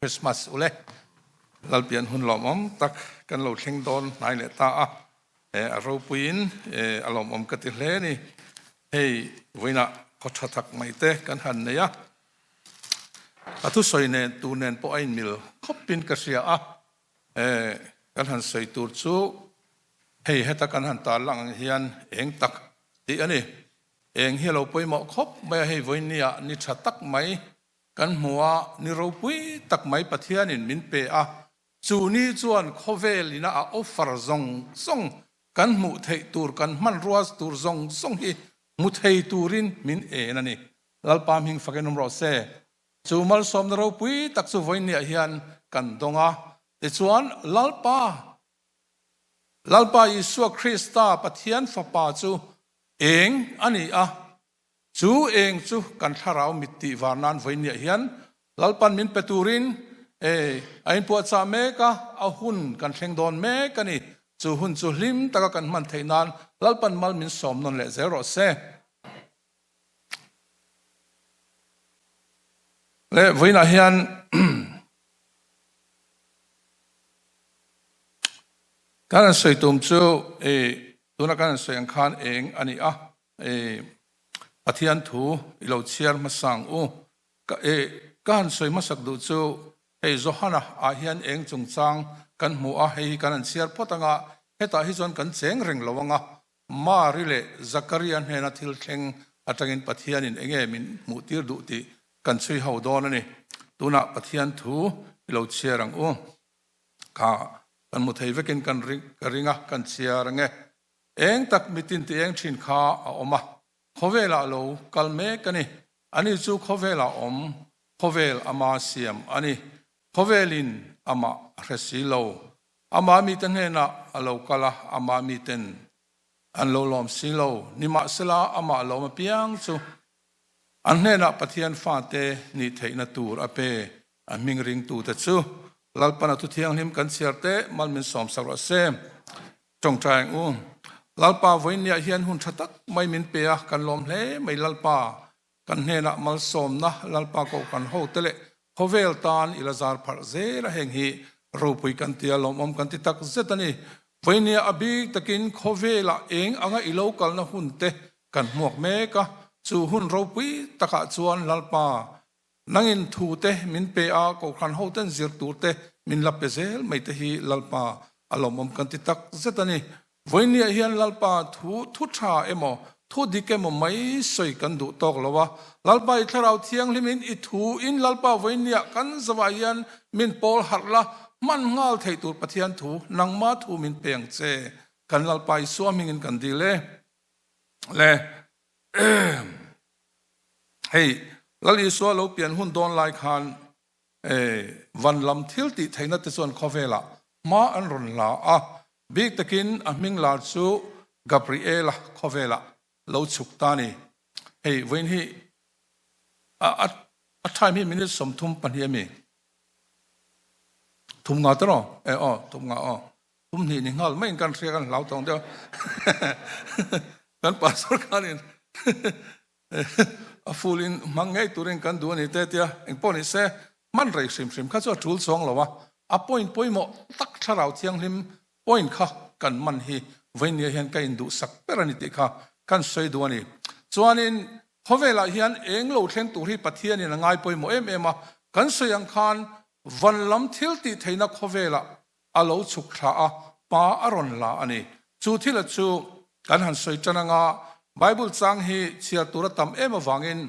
Christmas ule Lalpian hun lawmawm tak kan lo thleng dawn hnai leh ta a, a ropuiin a lawmawm ka ti hle ni. Hei vawiinah khaw tha tak mai te kan han nei a, a thusawi nen tur nen pawh a inmil khawpin ka hria a, kan han sawi tur chu hei heta kan han tarlang ang hian eng tak tih a ni. Eng hi a lo pawimawh khawp mai a, hei vawiin nia ni tha tak mai Kan hmu a, ni ropui tak mai Pathianin min pe a, chu ni chuan khawvel ina a offer zawng zawng kan hmuh theih tur, kan hmanrua tur zawng zawng hi hmu thei turin min en a ni. Lalpa hming fakin awm rawh se. Chu malsawmna ropui tak chu vawiinniah hian kan dawng a, tichuan Lalpa, Lalpa Isua Krista Pathian Fapa chu eng a ni a, Chu eng chu kan thlarau mit tih var nan vawiinniah hian Lalpan min pe turin e a inpuahchah mek a, a hun kan thleng dawn mek a ni. Chu hun chu hlim taka kan hman theih nan Lalpan mal min sawm nawn leh zel rawh se. Leh vawiinah hian kan han sawi tum chu e tuna kan han sawi ang khan eng a ni a. E Pathian thu i lo chhiar hmasa ang u. Ka e ka han sawi hmasak duh chu hei Johana ah hian eng chungchang kan hmu a, hei hi kan han chhiar phawt anga hetah hi chuan kan cheng reng lo anga Mari leh Zakaria hnena thil thleng atangin Pathianin enge min hmuh tir duh tih kan chhui ho dawn a ni. Tunah Pathian thu i lo chhiar ang u. Kha kan hmu thei vekin kan ka ring a, kan chhiar ange. Eng tak mitin ti eng thin kha a awm a, khawvelah lo kal mek a ni. Ani chu khawvelah awm, khawvel ama siam a ni. Khawvelin amah a hre si lo. Ama mite hnenah a lo kal a, ama miten an lo lawm si lo. Nimahsela amah lawm apiang chu an hnenah Pathian fate nih theihna tur a pe. A hming ringtute chu Lalpan a Thuthianghlim kan chhiar teh mal min sawmsak rawh se. Tawngtai ang u. Lalpa vawiinniah hian hun tha tak mai min pe a, kan lawm hle mai Lalpa. Kan hnenah malsawmna Lalpa kohhran ho te leh khawvel tan i la zar pharh zel a, heng hi ropui kan ti a, lawmawm kan ti tak zet a ni. Vawiinniah a bik takin khawvelah eng anga i lo kalna hun te kan hmuak mek a, chu hun ropui takah chuan Lalpa Nangin thu te min pe a, Kohhran hoten zir tur te min la pe zel mai te hi Lalpa a lawmawm kan ti tak zet a ni. Vawiinniah hian Lalpa thu thu tha emaw, thu dik emaw mai sawi kan duh tawk lo a. Lalpa i Thlarau Thianghlimin i thu in Lalpa vawiinniah kan zavah hian min pawl harh la, hman nghal theih tur Pathian thu nangma thu min pe ang che. Kan Lalpa Isua hmingin kan dil e. Le. Hei, Lal Isua lo pian hun dawn lai khan van lam thil tih theihna te chuan khawvelah hma an rawn la a, bik takin a hming lar chu Gabriela khawvelah lo chhuk ta ni. Hei, vawiin hi a time hi minute 32 a mi? Thum nga tiraw? E aw, thum nga aw. Thum hnih ni nghal maiin kan hria kan hlau tawng deuh kan pastor khanin a full in hmang ngei turin kan duh a ni te tia engpawh ni se hman rei hrim hrim kha chu a tul chuang lo a, a point pawimawh tak thlarau thianghlim point kha kan man hi vawinia hian ka induhsak ber a ni tih kha kan sawi duh a ni. Chuanin khawvelah hian eng lo thleng tur hi Pathianin a ngai pawimawh em em a, kan sawi ang khan van lam thil tih theihna khawvelah a lo chhuk thla a, pa a rawn la a ni. Chu thila chu kan han sawi tan anga Bible chang hi chhiar tur a tam em avangin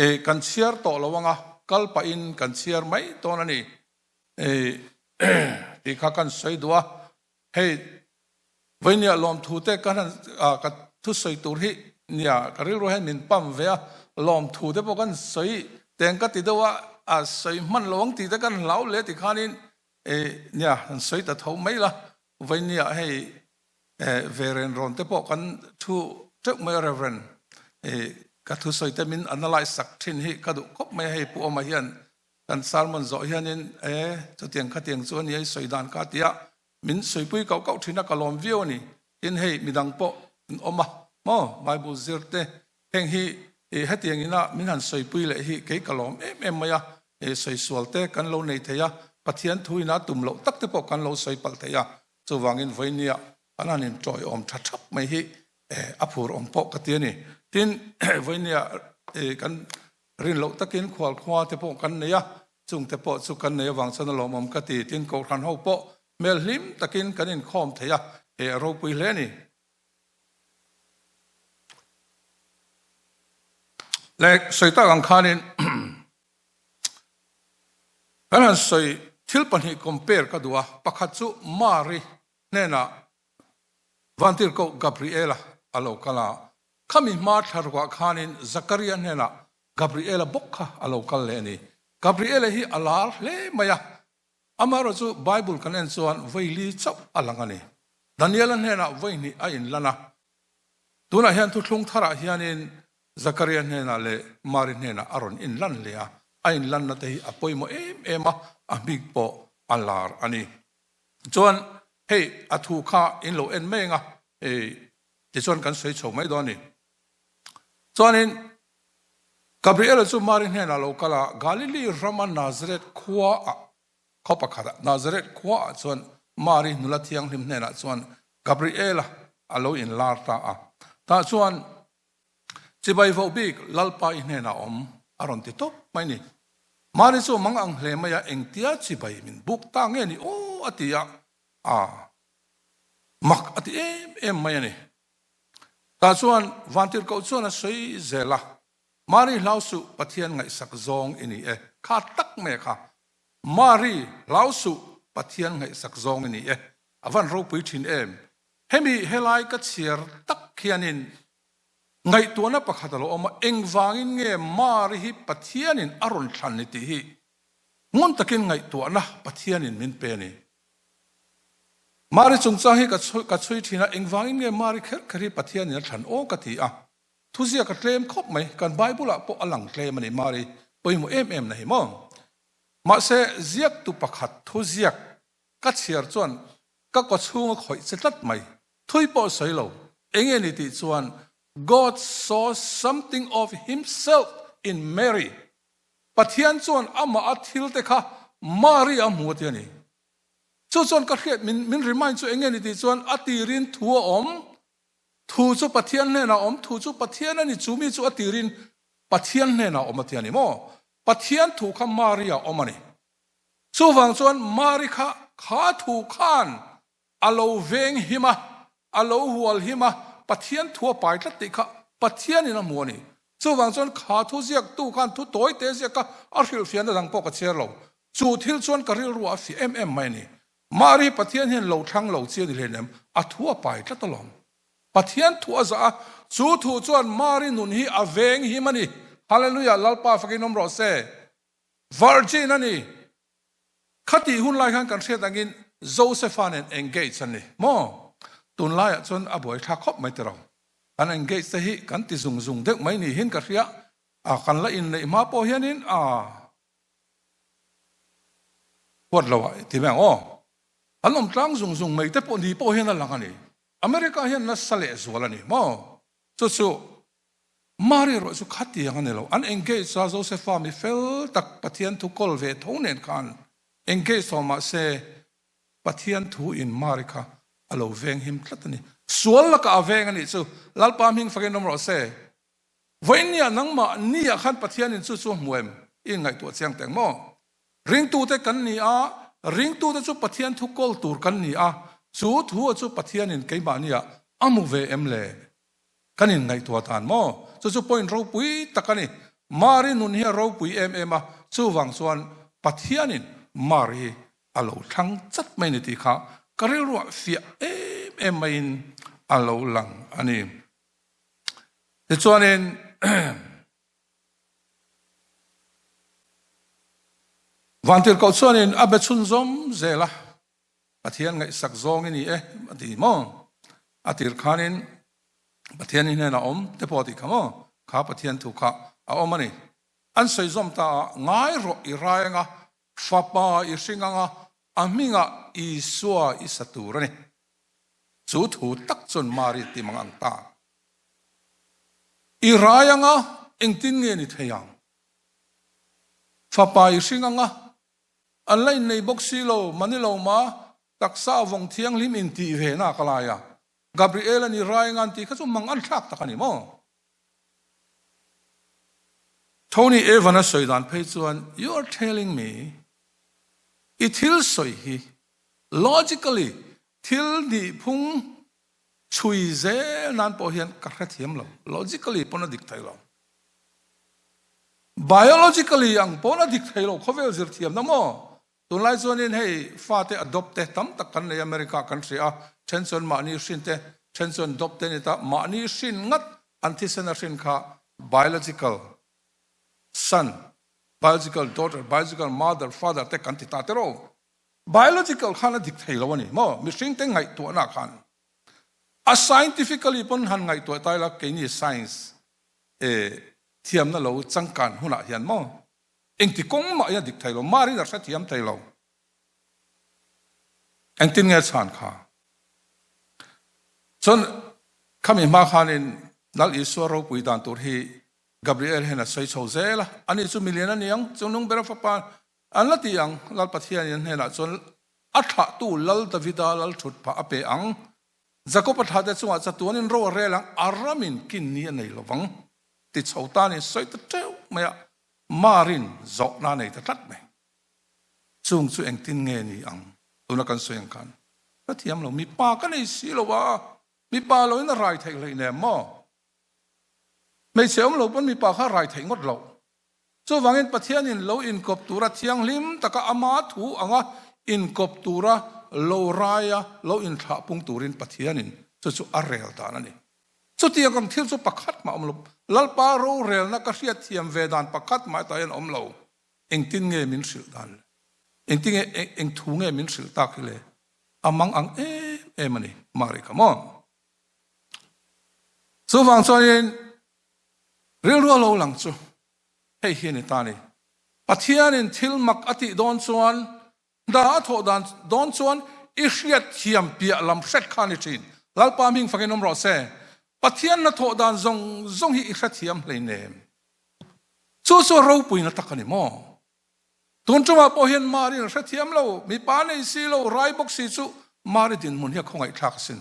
e kan chhiar tawh lo anga kal pahin kan chhiar mai dawn a ni e tih kha kan sawi duh a. Hei Vawinia lawmthu te kan han ka thusawi tur hi nia ka rilru hian min pam ve a, lawmthu te pawh kan sawi teng ka ti deuh a, a sawi hman lo ang tih te kan hlau leh ti khanin e nia han sawi ta tho mai la, Vawinia hei e ve ren rawn te pawh kan thu teuh mai a Reverend e ka thusawi te min analyse sak thin hi ka duh khawp mai a, hei Pu Awma hian kan sermon zawh hianin e chutiang khatiang chu a nia i sawi dan kha tia Min sawipui kauh kauh thin a, ka lawm viau a ni. Tin, hei midang pawh an awm a, maw Bible zir te heng hi hetiang ina min han sawipui leh hi kei ka lawm em em mai a. Sawi sual te kan lo nei thei a, Pathian thu ina tum loh tak te pawh kan lo sawi palh thei a, chuvangin vawinia kan han inṭawiawm ṭha ṭhap mai hi a phur awm pawh ka ti a ni. Tin, vawinia kan rin loh takin khualkhua te pawh kan nei a, chung te pawh chu kan nei avang chuan a lawmawm ka ti. Tin, Kohhran ho pawh hmel hlim takin kan inkhawm thei a, a ropui hle a ni. Le sawi tak ang khanin kan han sawi thil pahnih compare ka duh a, pakhat chu Mari hnenah Vantirhkoh Gabriela a lo kal a, khami hma thla rukah khanin Zakaria hnenah Gabriela bawk kha a lo kal leh a ni. Gabriela hi a lar hle mai a, Amaherawh chu Bible kan en chuan vawi li chauh a lang a ni. Daniela hnenah vawi hnih a inlan a. Tunah hian thuthlung tharah hianin Zakaria hnenah leh Mari hnenah a rawn inlan hle a. A inlanna te hi a pawimawh em em a, a hming pawh a lar a ni. Chuan hei a thu kha in lo en mai ang a, tichuan kan sawi chho mai dawn a ni. Chuanin Gabriela chu Mari hnenah lo kal a, Galili rama Nazareth khuaah, khaw pakhatah, Nazareth khuaah chuan Mari nula thianghlim hnenah chuan Gabriela a lo inlar ta a. Tah chuan, Chibai voh bik Lalpa i hnenah awm, a rawn ti tawp mai ni. Mari chu mang ang hle mai a, engtia chibai min buk ta nge ni aw a ti a, a mak a ti em em mai a ni. Tah chuan Vantirhkoh chuan a sawi zel a, Mari hlau suh, Pathian ngaihsak zawng i ni e. Kha tak mai kha. Mari hlau suh, Pathian ngaihsak zawng i ni e. A van ropui thin em. Hemi helai ka chhiar tak khianin ngaihtuahna pakhat a lo awm a, engvangin nge Mari hi Pathianin a rawn thlan ni tih hi ngun takin ngaihtuahna Pathianin min pe a ni. Mari chungchang hi ka chhui thin a, engvangin nge Mari kher kher hi Pathianin a thlan aw ka ti a, thuziak a tlem khawp mai, kan Bible ah pawh a lang tlem a ni Mari pawimawh em em na hi maw. Mahse ziaktu pakhat thuziak ka chhiar chuan ka kawchhung a khawih che tlat mai, thui pawh sawi lo, enge ni tih chuan God saw something of himself in Mary, Pathian chuan amah a thil te kha Mari a hmu a ti a ni. Chu chuan ka hriat min min remind chu enge ni tih chuan a tirin thu a awm, thu chu Pathian hnenah a awm, thu chu Pathian a ni, chu mi chu a tirin Pathian hnenah a awm a ti a ni maw? Pathian thu kha Mari ah awm a ni. Chuvang chuan Mari kha kha thu khan A lo veng him a, a lo hual him a, Pathian thu a pai tlat tih kha Pathianin a hmu a ni. Chuvang chuan kha thu ziaktu khan thu tawi te ziak kha a hrilhfiahna dang pawh ka chhiar lo. Chu thil chuan ka rilru a fiah em em mai a ni. Mari Pathian hian lo thlang lo chi a ni hleinem, a thu a pai tlat alawm. Pathian thu a zah a, chu thu chuan Mari nun hi a veng him a ni. Hallelujah, Lalpa fakin awm rawh se. Virgin a ni. Khatih hun lai khan kan hriat angin Josepha nen engage an ni maw? Tunlaiah chuan a buaithlak khawp mai tiraw. Kan engage te hi kan ti zung zung deuh mai niin ka hria a, kan la inneih hma pawh hianin a huat lo a ti mai ang aw. An awm tlang zung zung mai te pawh ni pawh hian a lang a ni. America hian nasa lehzual a ni maw? Chu chu Mari erawh chu khatiang a ni lo. An engage a, Josepha mi fel tak Pathian thu kawl ve tho nen khan engage tawh mah se Pathian thu in Mari kha a lo veng him tlat a ni. Sual lakah a veng a nih chu. Lalpa hming fakin awm rawh se. Vawiinniah nangmah niah khan Pathianin chu chu a hmu em? I inngaihtuah chiang teng maw? Ringtute kan ni a, ringtute chu Pathian thu kawl tur kan ni a, chu thu a chu Pathianin keimahniah a hmu ve em le? Kan inngaihtuah dan maw? Chu chu point ropui tak a ni. Mari nun hi a ropui em em a, chuvang chuan Pathianin Mari hi a lo thlang chat mai ni tih kha ka rilruah fiah em em maiin a lo lang a ni. Tichuanin Vantirhkoh chuanin a be chhunzawm zel a, Pathian ngaihsak zawng i ni e a ti maw? A tir khanin Pathian i hnenah awm te pawh a tih kha maw? Kha Pathian thu kha a awm a ni. An sawi zawm ta a, Ngai rawh i rai anga, fapa i hring anga, a hmingah Isua i sa tur a ni. Chu thu tak chuan Mari ti mang ang ta. I rai anga engtin nge ni thei ang? Fapa i hring ang a, an la innei bawk si lo, mani lo ma, taksa a vawng thianghlim intih ve na ka lai a. Gabriel a ni rai ang an tih kha chu mang an thlak tak a ni maw? Tony Evan a sawi dan phei chuan, You are telling me i thil sawi hi logically thil nihphung chhui zel nan pawh hian ka hrethiam lo, logically pawn a dik thei lo. Biologically ang pawn a dik thei lo, khawvel zir thiamna maw? Tunlai chuanin hei fate adopt te tam tak kan nei America kan hria a, then chuan mahni hrin te, then chuan dopt te ni ta, mahni hrin ngat an thisen a hrin kha biological son, biological daughter, biological mother, father te kan ti ta te ro. Biological khan a dik thei lo a ni maw? Mihring te ngaihtuahna khan a scientifically pawn han ngaihtuah ta ila keini science eh thiamna lo changkan hunah hian maw Engti kawng mah hi a dik thei lo, Marin a hrethiam thei lo. Engtin nge chhan kha? Chuan khami hma khanin Lal Isua ropui dan tur hi Gabriel hian a sawi chho zel a, ani chu milian a ni ang, chungnung bera fapa an la ti ang, Lal Pathianin a hnenah chuan a thlahtu Lal Davida lal thut phah a pe ang, Jakob a thlahte chungah chatuanin ro a rel ang, a ramin kinni a nei lovang ti chho tanin sawi ta teuh mai a. Marin zawhna nei ta tlat mai. Chung chu engtin nge ni ang? Tuna kan sawi ang khan ka thiam lo. Mipa ka nei si lo a, mipa loin a rai theih hleih nem maw? Hmeichhe awm lo pawn mipa kha a rai theih ngawt loh. Chuvangin Pathianin lo inkawp tura thianghlim taka ama thu anga inkawp tura lo raia lo inthlah pung turin Pathianin chu chu a rel dan a ni. Chutiang ang thil chu pakhat mah a awm lo. Lalpa rorelna ka hriatthiam ve dan pakhat mah hetah hian a awm lo. Engtin nge min hrilh dan le? Engtin nge, eng thu nge min hrilh tak hi le? A mang ang em em a ni, Mari kha maw? Chuvang chuanin rilru a lo lang chu hei hi a ni ta a ni. Pathianin thil mak a tih dawn chuan Hna a thawh dan dawn chuan i hriat thiam piah lam hret kha a ni thin. Lalpa hming fakin awm rawh se. Pathian hna thawh dan zawng zawng hi i hrethiam hleinem. Chu chu a ropuina tak a ni maw? Tun tumah pawh hian Mari an hrethiam lo, mipa nei si lo, rai bawk si chu Mari dinhmun hi a khawngaihthlak asin.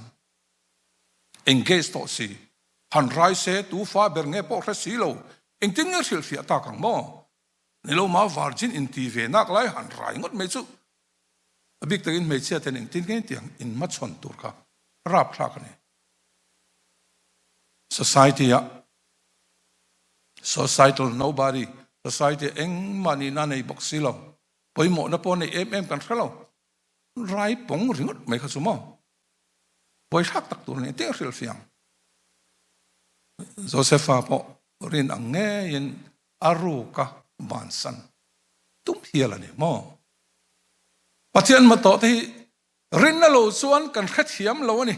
Engage tawh si, han rai se, tu fa ber nge pawh hre si lo, engtin nge hrilhfiah tak ang maw? Ni lo ma virgin in ti ve nak lai han rai ngawt mai chu a bik takin hmeichhia ten engtin nge tiang in hmachhawn tur kha rapthlak a ni. Society ah societal nobody society ah engmah nihna nei bawk si lo pawimawhna pawh nei em em kan hre lo rai pawng ringawt mai kha chu maw buaithlak tak tur a ni tih a hrilhfiah. Josepha pawh rin ang ngeiin a ruk a bansan tum hial a ni maw? Pathian hmatawh te hi rinna lo chuan kan hrethiam lo a ni.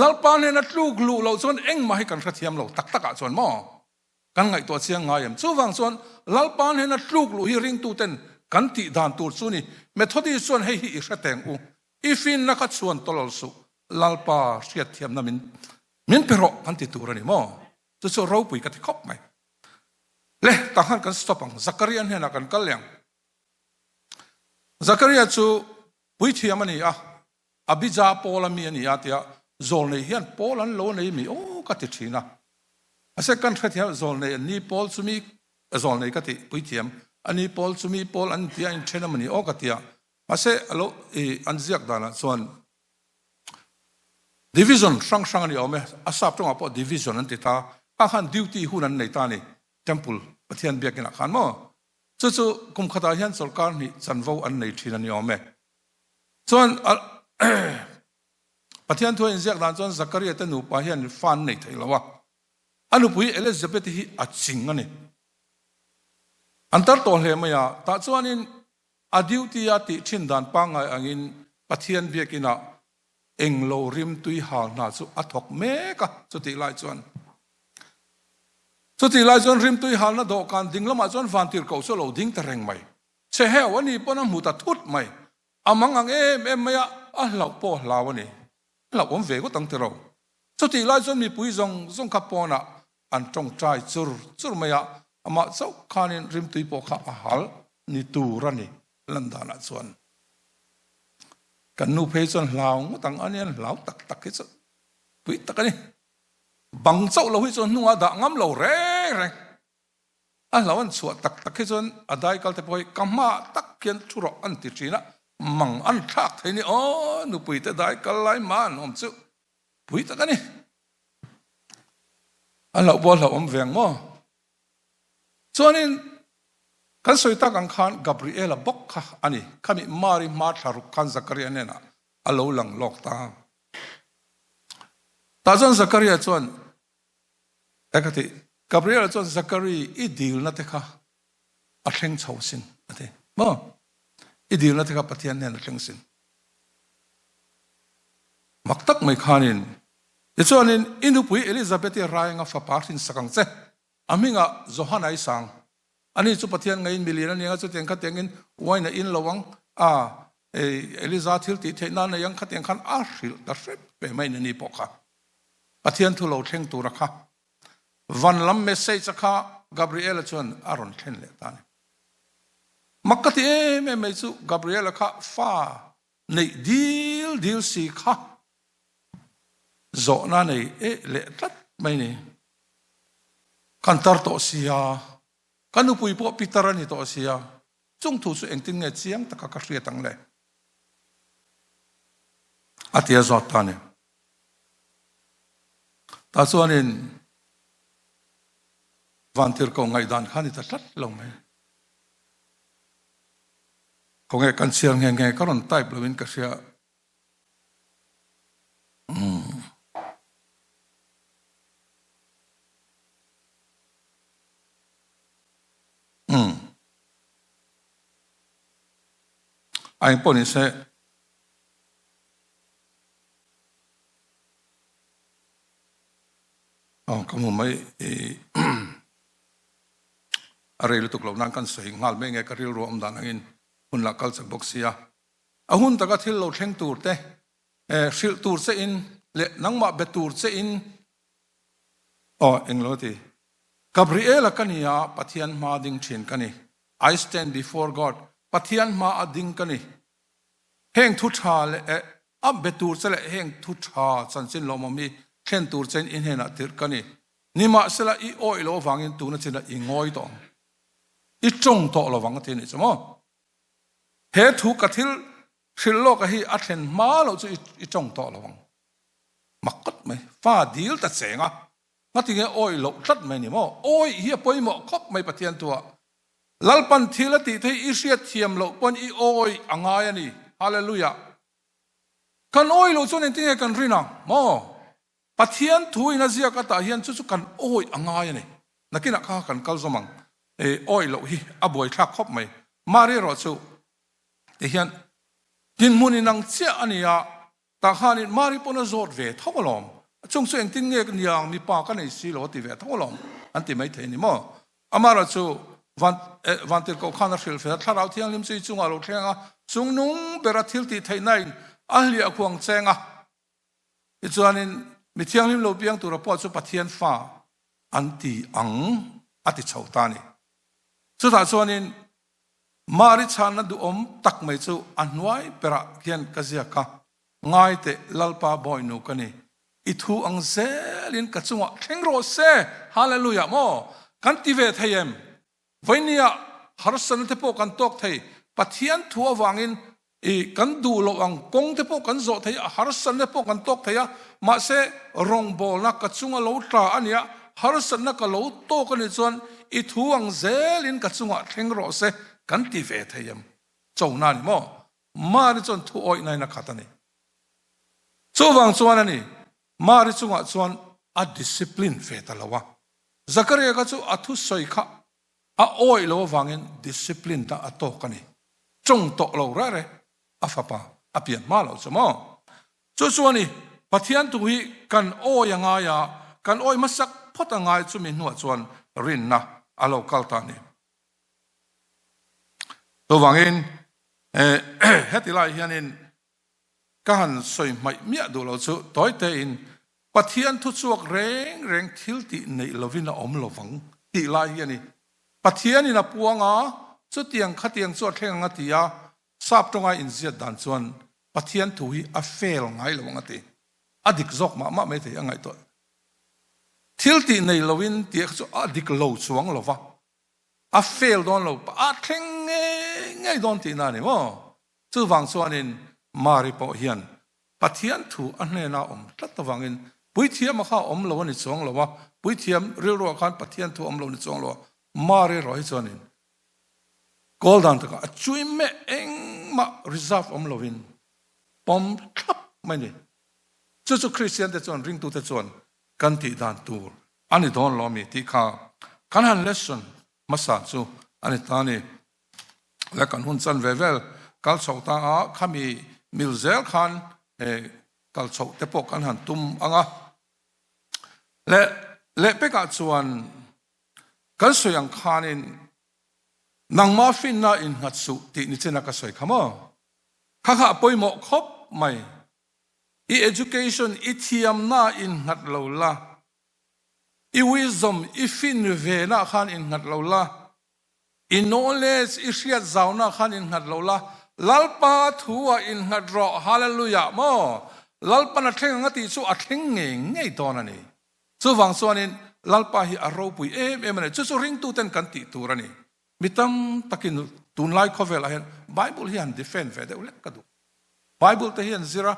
Lalpa hnena tluk luh loh chuan engmah hi kan hrethiam lo tak takah chuan maw? Kan ngaihtuah chiang ngai em? Chuvang chuan Lalpa hnena tluk luh hi ringtuten kan tih dan tur chu ni. Methodist chuan hei hi i hreteng u, i finna kha chhuan tawlh suh, Lalpa hriatthiamna min min pe rawh kan ti tur a ni maw? Chu chu ropui ka ti khawp mai. Le, tah khan kan stop ang. Zakaria hnenah kan kal leh ang. Zakaria chu puithiam a ni a, Abija Paula mi a ni a tia zawlnei hian Paul an lo nei mi aw ka ti thin a. Mahse kan hrethiam zawlnei an ni Paul chu mi zawlnei ka ti puithiam a ni Paul chu mi Paul an tia inthen a mawni aw ka tia. Mahse a lo i an ziak danah chuan Division hrang hrang a ni awm e, a sap tawngah pawh division an ti ta, kha khan duty hun an nei ta a ni, temple Pathian biakinah khan maw? Chu chu kum khatah hian sawrkar hnih chanvo an nei thin a ni awm e. Chuan Pathian thu a inziak dan chuan Zakaria te nupa hian fa an nei thei lo a, a nupui Elizabeth-i hi a ching a ni. An tar tawh hle mai a, tah chuanin A duty a tih thin dan pangngai angin Pathian biakinah englo rimtui hal hna chu a thawk mek a, chutih lai chuan chutih lai chuan rimtui halna dawhkan ding lamah chuan vantirhkoh chu a lo ding ta reng mai. Che heu a ni pawn a hmu ta thut mai. A mang ang em em mai a, a hlauh pawh a hlau a ni. A hlauh awm ve ngawt ang tiro. Chutih lai chuan mipui zawng zawng kha pawnah an tawngtai chur chur mai a, amah chauh khanin rimtui pawh kha a hal. ni tur a ni lan danah chuan. Kan nu phei chuan hlau ngawt ang a nia, hlau tak tak hi chu pui tak a ni. Bang chauh lo hi chuan hnungah dah ngam lo reng reng. A hlau an chhuah tak tak hi chuan a dai kal te pawh hi ka hmaah tak hian thu rawh an ti thin a, mang an thlak thei ni aw nupui te dai kal lai mah an awm chu pui tak a ni. A hlauh pawh a hlauhawm ve ang maw? Chuanin kan sawi tak ang khan Gabriela bawk kha a ni, khami Mari hma thla ruk khan Zakaria hnenah a lo lang lawk ta. Tah chuan Zakaria chuan E ka ti, Gabriela chuan Zakari i dilna te kha a thleng chho sin a ti. Maw? I dilna te kha Pathian hnen a thleng sin. Mak tak mai khanin, tichuanin i nupui Elizabeth-i raenga fapa hrinsak ang che, a hmingah Johana i sang. Ani chu Pathian ngaiin milian a ni ang a, chutiang khatiangin uain a in lo ang a, Eliza thil tih theih nan nei ang khatiang khan a hrilh ta hrep ve mai ni pawh kha. Pathian thu lo thleng tura kha van lam message a kha Gabriela chuan a rawn thlen leh ta a ni. Mak ka ti em em mai chu Gabriela kha fa neih dil dil si kha zawhna nei eh leh tlat mai ni. Kan tar tawh sia, ka nupui pawh pitar a ni tawh sia, Chung thu chu engtin nge chiang taka ka hriat ang le? A ti a zawt ta a ni. Tah chuanin Vantirhkoh ngaihdan kha a ni ta tlat lo mai. Khawnge kan chhiar nghe nghe ka rawn type loin ka hria. Umm. Umm. A eng pawh ni se. Aw ka hmu mai i a rei lutuk lo nan kan sawi nghal mai nge ka rilru awm dan angin hun lah kal chak bawk sia. A hun taka thil lo thleng tur te hrilh tur che in leh nangmah be tur che in Aw, englo ti. Gabriela ka ni a, Pathian hma ding thin ka ni. I stand before God, Pathian hma a ding ka ni. Heng thu tha leh eh, a be tur che leh heng thu tha chanchin lawmawm hi thlen tur chein i hnenah tirh ka ni. Nimahsela i awih loh avangin tuna chinah i ngawi tawh ang. I tawng tawh lovang a ti a nih chu maw? He thu ka thil hrilh lawka hi a thlen hma loh chu i tawng tawh lovang. Mak kawt mai, fa dil ta cheng a, ngatinge awih loh tlat mai ni maw? Awih hi a pawimawh khawp mai Pathian thuah. Lalpan thil a tih theih i hriat thiam loh pawn i awih a ngai a ni. Hallelujah! Kan awih loh chuan engtinge kan rin ang maw? Pathian thu in a ziak atah hian chu chu kan awih a ngai a ni. Nakinah kha kan kal zawm ang. Awih loh hi a buaithlak khawp mai. Mari erawh chu tihian dinhmun inang chiah a ni a, Tah khanin Mari pawn a zawt ve tho alawm, a chung chu engtin nge niang mipa ka nei si lo a ti ve tho alawm an ti maithei ni maw? Amara chu van eh Vantirhkoh khan a hrilh fel a, Thlarau Thianghlim chu i chungah a lo thleng a, chung nung bera thil tih theihnain a hliah khuang cheng a. Tichuanin mi thianghlim lo piang tura pawh chu Pathian fa an ti ang a ti chho ta a ni. Chutah chuanin Mari chhanna duhawm tak mai chu a hnuai berah hian ka ziak a, Ngai teh, Lalpa Bawihnu ka ni, i thu ang zelin ka chungah thleng rawh se, Hallelujah maw? Kan ti ve thei em? Vainia harsatna te pawh kan tawk thei, Pathian thu avangin I kan duh loh ang kawng te pawh kan zawh thei a, harsatna pawh kan tawk thei a, mahse rawngbawlna ka chunga lo tla a nia, harsatna ka lo tawk a nih chuan i thu ang zelin ka chungah thleng rawh se kan ti ve thei em? Chona a ni maw? Mari chuan thu awihnain a khat a ni. Chuvang chuan a ni, Mari chungah chuan a discipline ve ta lo a. Zakaria kha chu a thusawi kha A awih lo avangin discipline ta a tawk a ni. Tawng tawh lo reh reh a fapa a pian hma lo chu maw? Chu chuan i Pathian thu hi kan awi a ngai a, kan awi hmasak phawt a ngai chumi hnuah chuan rinna a lo kal ta a ni. Chuvangin heti lai hianin ka han sawi hmaih miah duh lo chu tawi tein Pathian thuchhuak reng reng thil tih neih lovin a awm lovang tih lai hi a ni. Pathianin a puang a, Chutiang khatiang chu a thleng ang a ti a, sap tawnga inziat dan chuan Pathian thu hi a fail ngai lo ang a ti. A dik zawk mah mah maithei a ngaihtuah. Thil tih nei loin tih kha chu a dik lo chuang lo va, a fail dawn lo, a thleng ngei ngei dawn tihna a ni maw? Chuvang chuanin Mari pawh hian Pathian thu a hnena awm tlat avangin Puithiama kha a awm lo a ni chuang lo a, Puithiam rilruah khan Pathian thu a awm lo a ni chuang lo a, Mari erawh hi chuanin kawl dan takah a chui meh engmah reserve awm loin pawm thlap mai a ni. Chu chu Kristiante chuan ringtute chuan kan tih dan tur a ni dawn lo ami tih kha kan han lesson hmasa chu a ni ta a ni. Le kan hun chan ve vel kal chhoh ta a, khami mil zel khan kal chhoh te pawh kan han tum ang a. Le lehpekah chuan kan sawi ang khanin nangmah finna innghat suh tih nichina ka sawi kha maw? Kha kha a pawimawh khawp mai. I education i thiamna innghat lo la, i wisdom i fin vena khan innghat lo la, i knowledge i hriat zauna khan innghat lo la, Lalpa thu ah innghat rawh, Hallelujah maw? Lalpan a thleng ang a tih chu a thleng ngei ngei dawn a ni. Chuvang chuanin Lalpa hi a ropui em em a ni. Chu chu ringtuten kan tih tur a ni. Mi tam takin tunlai khawvelah hian Bible hi han defend ve deuh hlek ka duh. Bible te hi an zir a,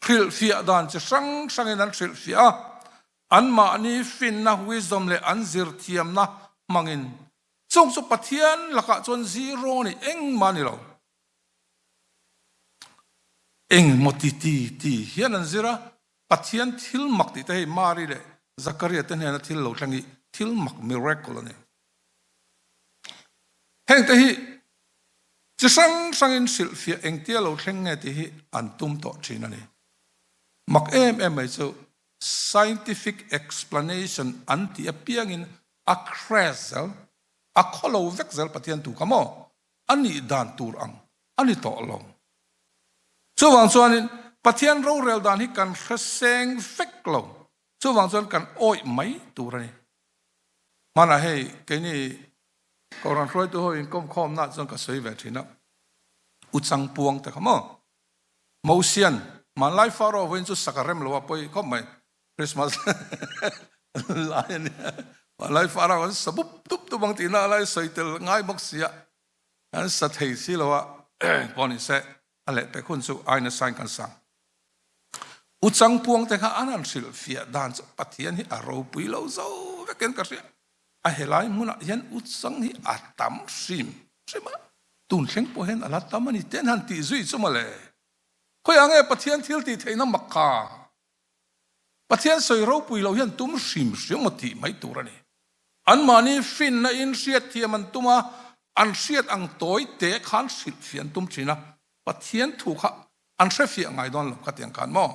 hrilhfiah dan chi hrang hrangin an hrilhfiah a, anmahni finna, wisdom, leh an zirthiamna hmangin chung chu Pathian lakah chuan zero ni engmah a ni lo. Engmaw ti ti ti hian an zir a, Pathian thil mak tih te hei Mari leh Zakaria te hnena thil lo thleng hi thil mak, miracle, a ni. Hengte hi chi hrang hrangin hrilhfiah engtia lo thleng nge tih hi an tum tawh thin a ni. Mak em em mai chu scientific explanation an tih apiangin a crash zel, a khawlo vek zel Pathian tu kha maw? A nih dan tur ang a ni tawh lo. Chuvang chuanin Pathian rorel dan hi kan hre seng vek lo. Chuvang chuan kan awih mai tur a ni. Hmanah hei keini Kohhran hruaitu ho inkawmkhawmna chuan ka sawi ve thin a, U Changpuang te kha maw? Mosian, hmanlai Pharaoh vawiin chu sak a rem lo a pawi khawp mai, Christmas lai a nia, hmanlai Pharaoh an sa bup dup dup ang tihna lai sawi tel ngai bawk si a, an sa thei si lo a, pawh ni se a lehpek hun chu aina sain kan sang. U Changpuang te kha an han hrilhfiah dan chu Pathian hi a ropui lo zo vekin ka hria. A helai hmunah hian U Chang hi a tam hrim hrim a, tun thleng pawh hian a la tam a ni te an han tih zui chu mawle. Khawiah nge Pathian thil tih theihna mak kha? Pathian sawi ropui lo hian tum hrim hrim maw tih mai tur a ni. Anmahni finna in hriatthiam an tum a, an hriat ang tawi te khan hrilhfiah an tum thin a, Pathian thu kha an hrefiah ngai dawn lo khatiang khan maw?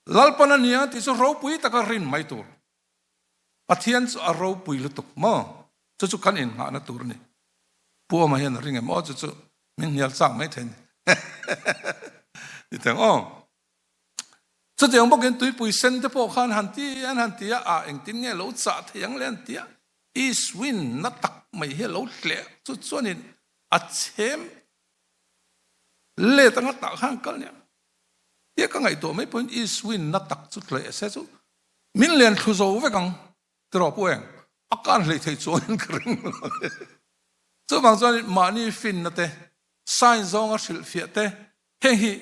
Lalpan a nia tih chu ropui taka rin mai tur. Pathian chu a ropui lutuk maw? Chu chu kan innghahna tur a ni. Pu Awma hian a ring em aw chu chu min hnial chak mai thei a ni. Ti teng aw. Chutiang bawkin tuipui sen te pawh khan han ti an han ti a, ah engtin nge lo chah thei ang le an ti a, East wind na tak mai hi a lo tleh chu chuanin a chhem let anga tah khan kal nia. Tia ka ngaihtuah mai pawhin East wind na tak chu tleh se chu min len thlu zo vek ang tiraw pu eng a kan hlei thei chuangin ka ring lo. Chuvang chuanin mahni finna te, sign zawnga hrilhfiah te heng hi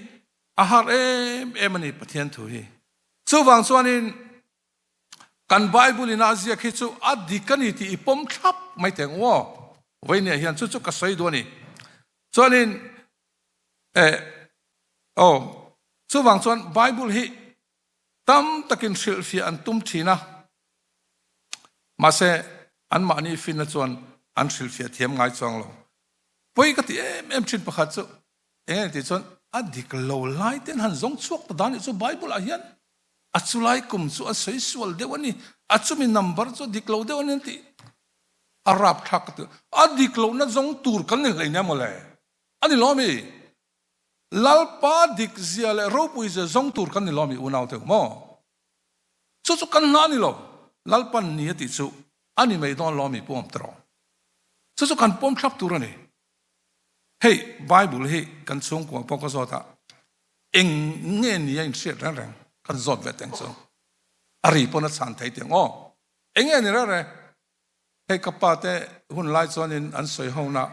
A har em em a ni Pathian thu hi. Chuvang chuanin kan Bible in a ziak hi chu a dik a ni tih i pawm thlap mai teh ang aw. Vawinia hian chu chu ka sawi duh a ni. Chuanin eh aw chuvang chuan Bible hi tam takin hrilhfiah an tum thin a. Mahse anmahni finna chuan an hrilhfiah thiam ngai chuang lo. Pawi ka ti em em thin pakhat chu Eng eng tih chuan a dik lo lai ten han zawng chhuak ta dan nih chu Bible ah hian a chulai kum chu a sawi sual deuh a ni, a chumi number chu a dik lo deuh a ni an tih a rapthlak ka ti. A dik lohna zawng tur kan ni hlei nia mawle. A ni lo ami? Lalpa dik zia leh ropui zia zawng tur kan ni lo ami unau te u maw? Chu chu kan hna a ni lo. Lalpan ni a tih chu a ni mai dawn lo ami pu awm tawh. Chu chu kan pawm thlap tur a ni. Hei Bible hi kan chhungkua pawh ka zawt a, eng nge ni a inhriat reng reng kan zawt ve teng chu. A ri pawn a chhan thei teng aw. Eng nge ni reng reng? Hei ka pa te hun lai chuanin an sawi ho na,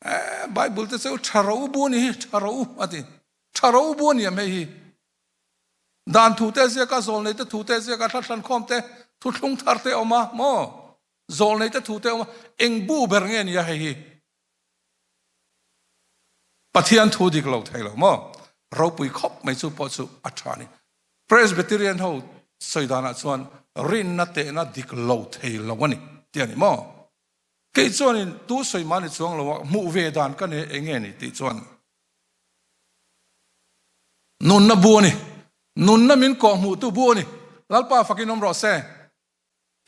eh Bible te chu tha ro bu a ni hi, tha ro a ti. Tha ro bu a ni em hei hi? Dan thu te ziak a, zawlnei te thu te ziak a, thla thlankhawm te, thuthlung thar te a awm a maw? Zawlnei te thu te a awm a, eng bu ber nge ni a hei hi? Pathian thu dik lo thei lo maw? Ropui khawp mai chu pawh chu a tha a ni. Presbyterian ho sawi danah chuan rinna tehna dik lo thei lo a ni tih a ni maw? Kei chuanin tu sawi mah ni chuang lo a, hmuh ve dan ka nei eng nge ni tih chuan nunna bu a ni. Nunna min kawhhmuhtu bu a ni. Lalpa fakin awm rawh se.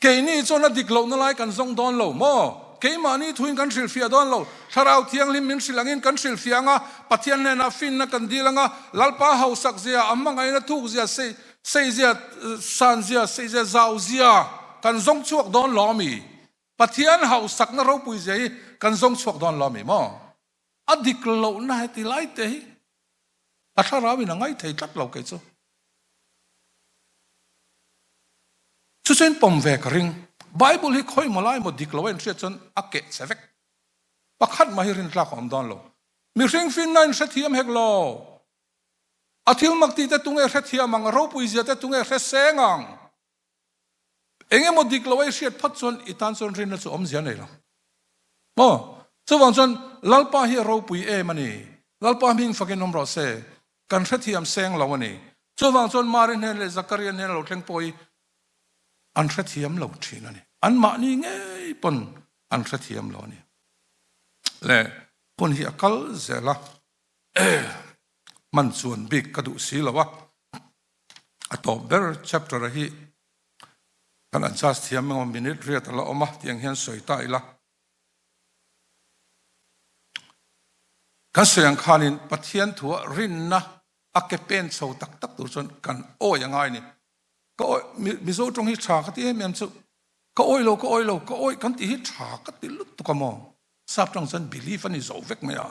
Keini chuan a dik lohna lai kan zawng dawn lo maw? Keimahni thuin kan hrilhfiah dawn lo. Thlarau Thianghlim min hrilh angin kan hrilhfiah ang a, Pathian hnenah finna kan dil ang a, Lalpa hausak zia, a hmangaihna thuk zia, sei zia, san zia, sei zia, zau zia kan zawng chhuak dawn lo ami? Pathian hausakna ropui zia hi kan zawng chhuak dawn lo ami maw? A dik lohna heti lai te hi a thlarau in a ngai thei tlat lo kei chu. Chu chuan pawm ve ka ring. Bible hi khawi maw lai maw dik lo a inhriat chuan a keh che vek. Pakhat mah hi rintlak a awm dawn lo. Mihring finna in hrethiam hek lo. A thil mak tih te tunge hrethiam ang, a ropui zia te tunge hre seng ang. Eng emaw dik lo a i hriat phawt chuan i tan chuan rinna chu awmzia nei lo. Maw? Chuvang chuan Lalpa hi a ropui em a ni. Lalpa hming fakin awm rawh se. Kan hrethiam seng lo a ni. Chuvang chuan Mari hnen leh Zakaria hnen a lo thleng pawh hi an hrethiam lo thin a ni. Anmahni ngei pawn an hrethiam lo a ni. Le hun hi a kal zel a, hman chuan bik ka duh si lo a. A tawp ber chapter a hi kan adjust thiam emaw minute riat a la awm a tiang hian sawi ta ila. Kan sawi ang khanin Pathian thua rinna a ke pen chho tak tak tur chuan kan awi a ngai ni. Ka awi Mizo tawng hi tha ka ti em em chu ka awi lo ka awi lo ka awi kan tih hi tha ka ti lutuk a maw. Sap tawng chuan belief a ni zo vek mai a.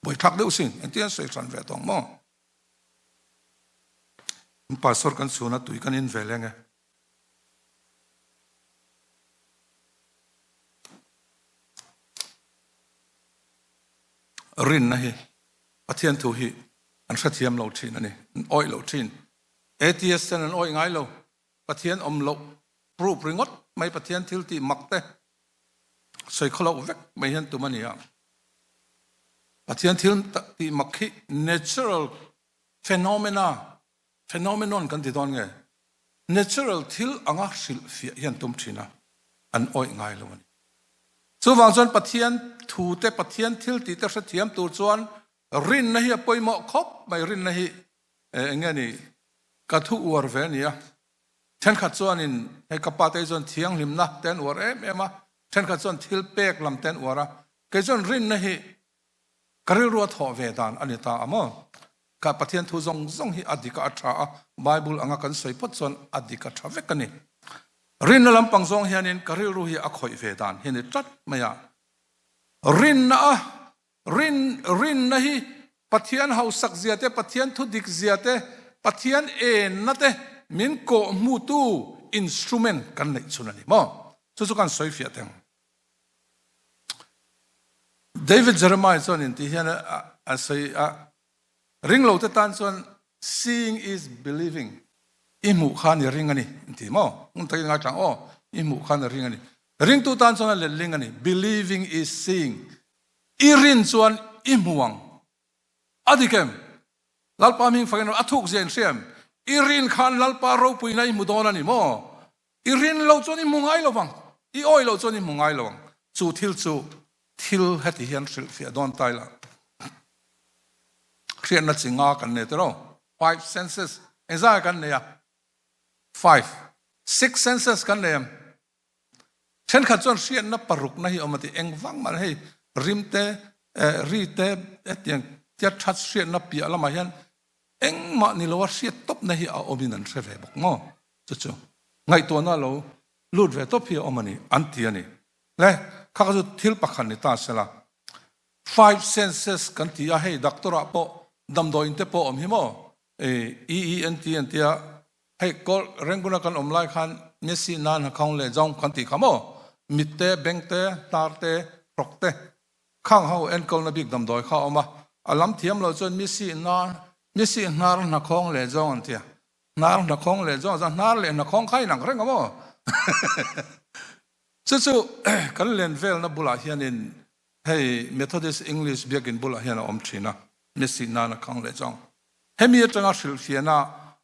Buaithlak deuh sin engtin an sawi hran ve tawng maw. Pastor kan chhun a tui kan in ve leng e. Rinna hi Pathian thu hi an hrethiam lo thin a ni, an awih lo thin. Atheist ten an awih ngai lo, Pathian awm loh proof ringawt mai Pathian thil tih mak te sawi khaw loh vek mai hian tum a ni a. Pathian thil tih mak hi natural phenomena, phenomenon kan ti dawn nge? Natural thil anga hrilhfiah hian tum thin a, an awih ngai lo a ni. Chuvang chuan Pathian thu te, Pathian thil tih te hrethiam tur chuan rinna hi a pawimawh khawp mai. Rinna hi eng nge ni? Ka thu uar ve a ni a. Thenkhat chuanin hei ka pa te hi chuan thianghlimna te an uar em em a, thenkhat chuan thil pek lam te an uar a. Kei chuan rinna hi ka rilru a thawh ve dan a ni ta a maw? Ka Pathian thu zawng zawng hi a dik a, a tha a, Bible anga kan sawi phawt chuan a dik a tha vek a ni. Rinna lampang zawng hianin ka rilru hi a khawih ve dan hi a ni tlat mai a. Rinna a rin rinna hi Pathian hausak zia te, Pathian thu dik zia te, Pathian enna te min kawh hmutu instrument kan neih chhun a ni maw? Chu chu kan sawi fiah teng. David Jeremiah chuan in tih hian a sawi a, ringlo te tan chuan seeing is believing, i hmuh khan i ring a ni in ti maw? Ngun takin ngai tlang aw, i hmuh khan i ring a ni. Ringtu tan chuan a letling a ni, believing is seeing, i rin chuan i hmu ang. A dik em? Lalpa hming fakin a thuk zia in hria em? I rin khan Lalpa ropuina i hmu dawn a ni maw? I rin lo chuan i hmu ngai lo vang, i awi lo chuan i hmu ngai lo ang. Chu thil chu thil heti hian hrilhfiah dawn ta ila. Hriatna chi nga kan nei tiraw? Five senses. Engzah nge kan nei a? Five. Six senses kan nei em? Thenkhat chuan hriatna parukna hi awm a ti. Engvang mah hei rim te, ri te hetiang tia that hriatna piah lamah hian engmah ni loa hriat tawpna hi a awmin an hre ve bawk maw? Chu chu ngaihtuahna lo lut ve tawp hi a awm a ni, an ti a ni. Le, kha kha chu thil pakhat ni ta sela. Five senses kan ti a, hei doctor ah pawh damdawiin te pawh awm hi maw? EENT an ti a, hei kawl Rangoon a kan awm lai khan Messi nan ha khang leh zawng kan tih kha maw? Mit te, beng te, hnar te, hrawk te khang ho enkawlna bik damdawi kha a awm a, a lam thiam lo chuan Messi nan Messi hnar hnakhawng leh zawng an ti a, hnar hnakhawng leh zawng a hnar leh hnakhawng kha inang reng a maw? Chu chu kan len velna bulah hianin hei Methodist English biakin bulah hian a awm thin a, Messi nana khang leh zawng. Hemi atanga hrilhfiahna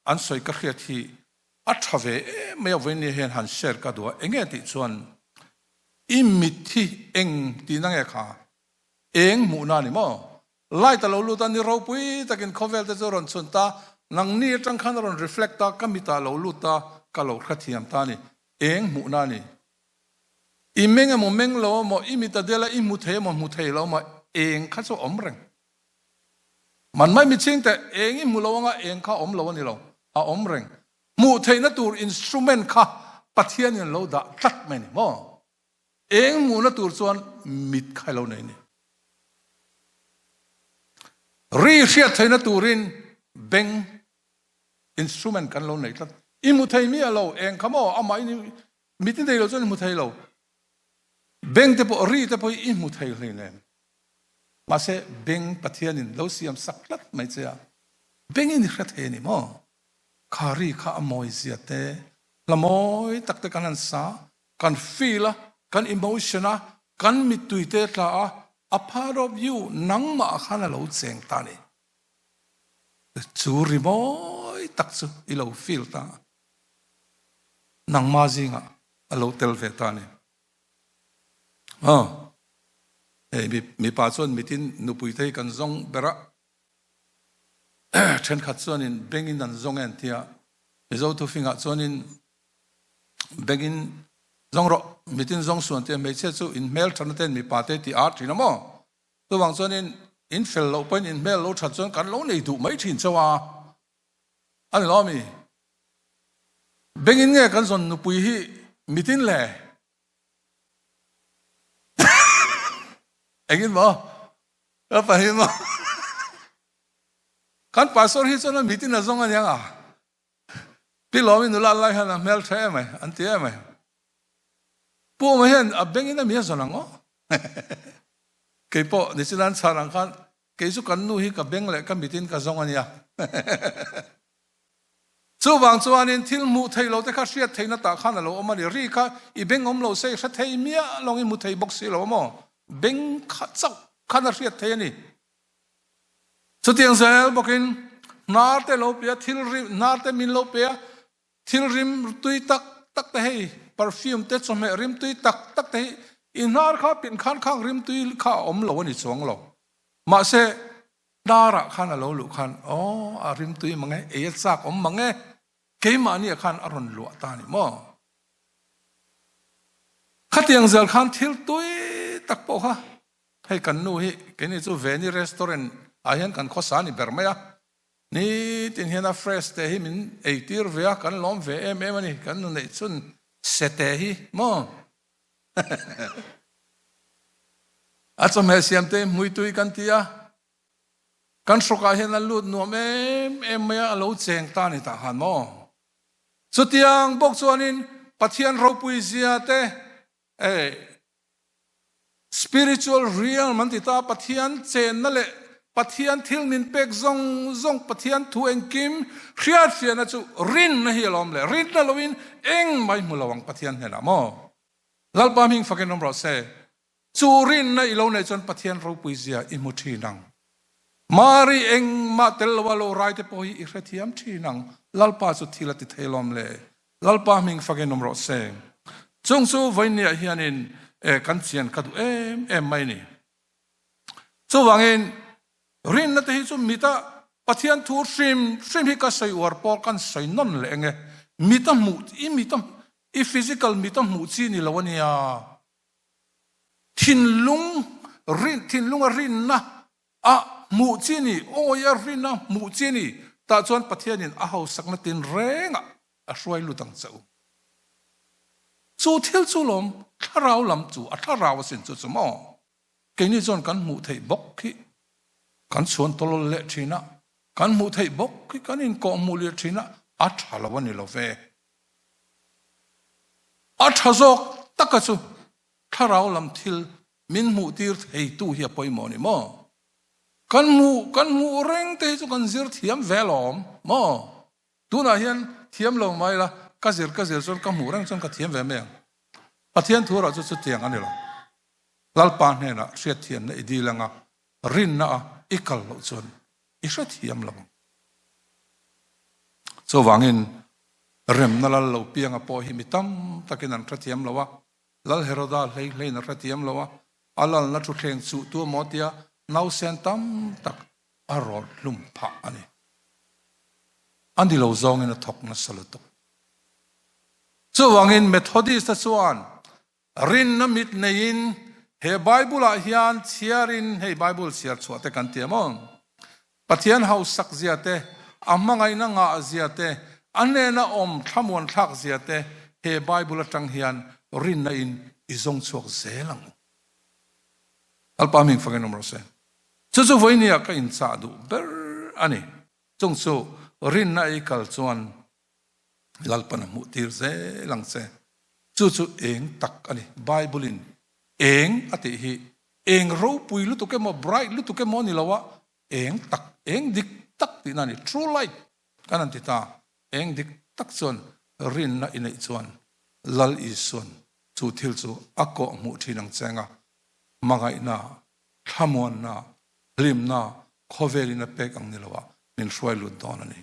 an sawi ka hriat hi a tha ve em mai a, vawiin hian han share ka duh a, enge tih chuan i mit hi eng tihna nge kha? Eng hmuhna a ni maw? Light a lo lut a, ni ropui takin khawvel te chu a rawn chhun ta, nangni atang khan a rawn reflect a, ka mitah a lo lut ta, ka lo hrethiam ta a ni. Eng hmuhna a ni. I meng emaw meng lo emaw, i mit a del a, i hmu thei emaw hmu thei lo emaw, eng kha chu a awm reng. Man mai michhing teh, eng i hmu lo anga eng kha a awm lo a ni lo, a awm reng. Hmuh theihna tur instrument kha Pathianin a lo dah tlat mai a ni maw? Eng hmuhna tur chuan mit kha i lo nei a ni. Ri hriat theihna turin beng instrument kan lo nei tlat. I hmu thei miah lo, eng kha maw amah in mit i nei lo chuan i hmu thei lo. Beng te pawh ri te pawh hi i hmu thei hleinem. Mahse beng Pathianin lo siam sak tlat mai che a, bengin i hre thei a ni maw? Kha ri kha a mawi zia te, hla mawi tak te kan han sa, kan feel a, kan emotion a, kan mittui te tla a, a part of you nangmah khan a lo cheng ta a ni. Chu ri mawi tak chu i lo feel ta a, nangmah zingah a lo tel ve ta a ni. Aw, hei mipa chuan mitin nupui te hi kan zawng ber a, thenkhat chuanin bengin an zawng e an ti a, Mizo thufingah chuanin Bengin zawng rawh, mitin zawng suan te hmeichhia chu in hmel thatna ten mipa te tih ar thin a maw? Chuvang chuanin in fel loh pawhin in hmel lo that chuan kan lo nei duh mai thin chauh a, a ni lo ami? Bengin nge kan zawn nupui hi mitin le? Engin maw? Ka pahin maw? Kan pastor hi chuan a mitin a zawng a niang a. Pi Lawmi nula lai hian a hmel tha em ai, an ti em ai. Pu Awma hian a bengin a mi a zawn ang aw. Kei pawh nichinan chhan ang khan kei chu kan nu hi ka beng leh ka mitin ka zawng a nia. Chuvang chuanin thil hmuh thei lo te kha hriat theihna tah khan a lo awm a ni. Ri kha i beng awm lo se i hre thei miah lo ang i hmu thei bawk si lo a maw? Beng kha chauh khan a hriat thei a ni. Chutiang zel bawkin hnar te lo pe a, thil rim, hnar te min lo pe a, thil rim tui tak tak te hei, perfume te chawhmeh rim tui tak tak te hi i hnar kha pin khan khang rim tui kha a awm lo a ni chuang lo. Mahse, hnarah khan a lo luh khan, aw, a rim tui mang e, ei a chak awm mang e, keimahniah khan a rawn luah ta a ni maw? Khatiang zel khan thil tui tak pawh kha Hei kan nu hi keini chu Veni restaurant ah hian kan khawsa a ni ber mai a, nitin hian a fresh te hi min ei tir ve a, kan lawm ve em em a ni, kan nu neih chhun sete hi maw a chawhmeh siam te hi hmuitui kan ti a, kan hrawkah hian a lut nuam em em mai a, a lo cheng ta a ni tah khan maw. Chutiang bawk chuanin Pathian ropui zia te eh Spiritual realm an ti ta, Pathian chenna leh Pathian thil min pek zawng zawng, Pathian thu engkim hriatfiahna chu rinna hi a lawm le. Rinna loin engmah i hmu lo ang Pathian hnenah maw? Lalpa hming fakin awm rawh se. Chu rinna i lo neih chuan Pathian ropui zia i hmu thin ang. Mari engmah tel loa lo rai te pawh hi i hrethiam thin ang. Lalpa chu thil a ti thei lawm le. Lalpa hming fakin awm rawh se. Chung chu vawinia hianin kan chian ka duh em em mai ni. Chuvangin rinna te hi chu mita Pathian thu hrim hrim hi ka sawi uar pawh kan sawi nawn leh enge. Mita hmuh i mita i physical mita hmuh chi ni lo ania. Thinlung rin thinlunga rinna a hmuh chi ni, awi a rin a hmuh chi ni, tah chuan Pathianin a hausakna tinrengah a hruai lut ang che u. Chu thil chu lawm, thlarau lam chu a thlarau asin chu chu maw? Keini chuan kan hmuh theih bawk hi kan chhuan tawlawl leh thin a, kan hmuh theih bawk hi kan inkawhhmuh leh thin a, a tha lo a ni lo ve. A tha zawk taka chu thlarau lam thil min hmuh tir theitu hi a pawimawh a ni maw? Kan hmuh kan hmuh reng te hi chu kan zir thiam ve alawm maw? Tunah hian thiam lo mai la, ka zir ka zir chuan ka hmuh reng chuan ka thiam ve mai ang. Pathian thu erawh chu chutiang a ni lo. Lalpa hnenah hriatthiamna i dil anga rinna a i kal loh chuan i hrethiam lo ang. Chuvangin remna lal lo pianga pawh hi mi tam takin an hrethiam lo a, Lal Heroda hlei hleiin a hrethiam lo a, a lalna thuthleng chuh tu emaw tia nausen tam tak a rawt hlum phah a ni. A ni lo zawngin a thawk nasa lutuk. Chuvangin Methodist-a chuan rinna mit neiin he Bible-ah hian chhiarin hei Bible chhiar chhuah te kan ti a maw? Pathian hausak zia te, a hmangaihna ngah zia te, a hnena awm thlamuan thlak zia te he Bible atang hian rinna in i zawng chhuak zel ang u. Lalpa hming fangin awm rawh se. Chu chu vawinia ka inchah duh ber a ni. Chung chu rinna ei kal chuan Lalpan a hmuh tir zel ang che. Chu chu eng tak a ni. Bible in eng a tih hi eng ropui lutuk emaw, bright lutuk emaw a ni lo a, eng tak, eng dik tak tihna a ni. True light kan han ti ta. Eng dik tak chuan rinna i neih chuan Lal Isuan chu thil chu a kawh hmuh thin ang che anga hmangaihna, thlamuanna, hlimna khawvelin a pek ang ni lo ah min hruai lut dawn a ni.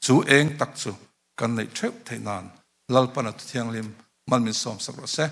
Chu eng tak chu kan neih theuh theih nan Lalpana Thuthianghlim mal min sawmsak rawh se.